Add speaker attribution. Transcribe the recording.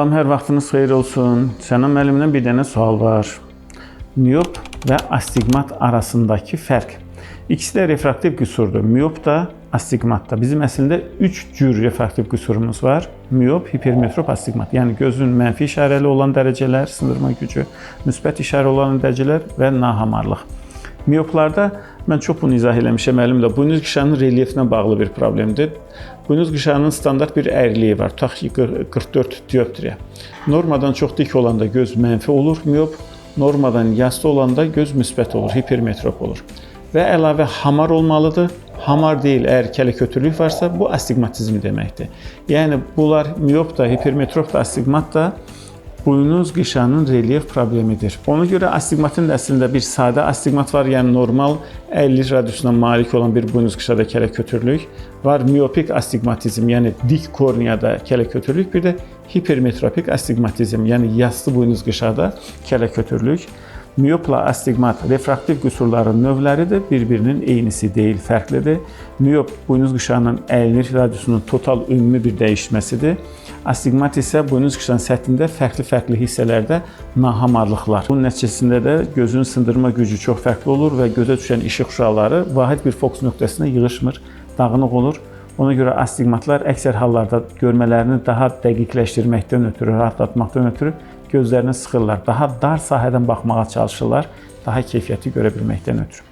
Speaker 1: Salam, hər vaxtınız xeyir olsun. Sənan müəllimdən bir dənə sual var. Miyop və astigmat arasındakı fərq. İkisi də refraktiv qüsurdur. Miyop da, astigmat da. Bizim əslində 3 cür refraktiv qüsurumuz var. Miyop, hipermetrop, astigmat. Yəni gözün mənfi işarəli olan dərəcələr, sındırma gücü, müsbət işarə olan dərəcələr və nahamarlıq. Miyoplarda mən çox bunu izah eləmişəm müəllim də. Buynuz qışağının relyefinə bağlı bir problemdir. Buynuz qışağının standart bir əyriliyi var. Tutaq ki, 44 dioptriya. Normadan çox dik olanda göz mənfi olur, miyop. Normadan yassı olanda göz müsbət olur, hipermetrop olur. Və əlavə hamar olmalıdır. Hamar deyil, əgər kələkötürlük varsa, bu astigmatizm deməkdir. Yəni bunlar miyop da, hipermetrop da, astigmat da buynuz qışağının relyef problemidir. Ona görə astigmatın da əslində bir sadə astigmat var, yəni normal 50 radiusuna malik olan bir buynuz qışağında kələkötürlük var. Miyopik astigmatizm, yəni dik korneada kələkötürlük, bir də hipermetropik astigmatizm, yəni yassı buynuz qışağında kələkötürlük. Miyopla astigmat refraktiv qüsurların növləridir, bir-birinin eynisi deyil, fərqlidir. Miyop buynuz qışağının əyrilik radiusunun total ümumi bir dəyişməsidir. Astigmat isə buynuz qışağının səthində fərqli-fərqli hissələrdə nahamarlıqlar. Bunun nəticəsində də gözün sındırma gücü çox fərqli olur və gözə düşən işıq şüaları vahid bir fokus nöqtəsinə yığışmır, dağınıq olur. Ona görə astigmatlar əksər hallarda görmələrini daha dəqiqləşdirməkdən ötürü, rahatlatmaqdan ötürü gözlərini sıxırlar. Daha dar sahədən baxmağa çalışırlar, daha keyfiyyətli görə bilməkdən ötürü.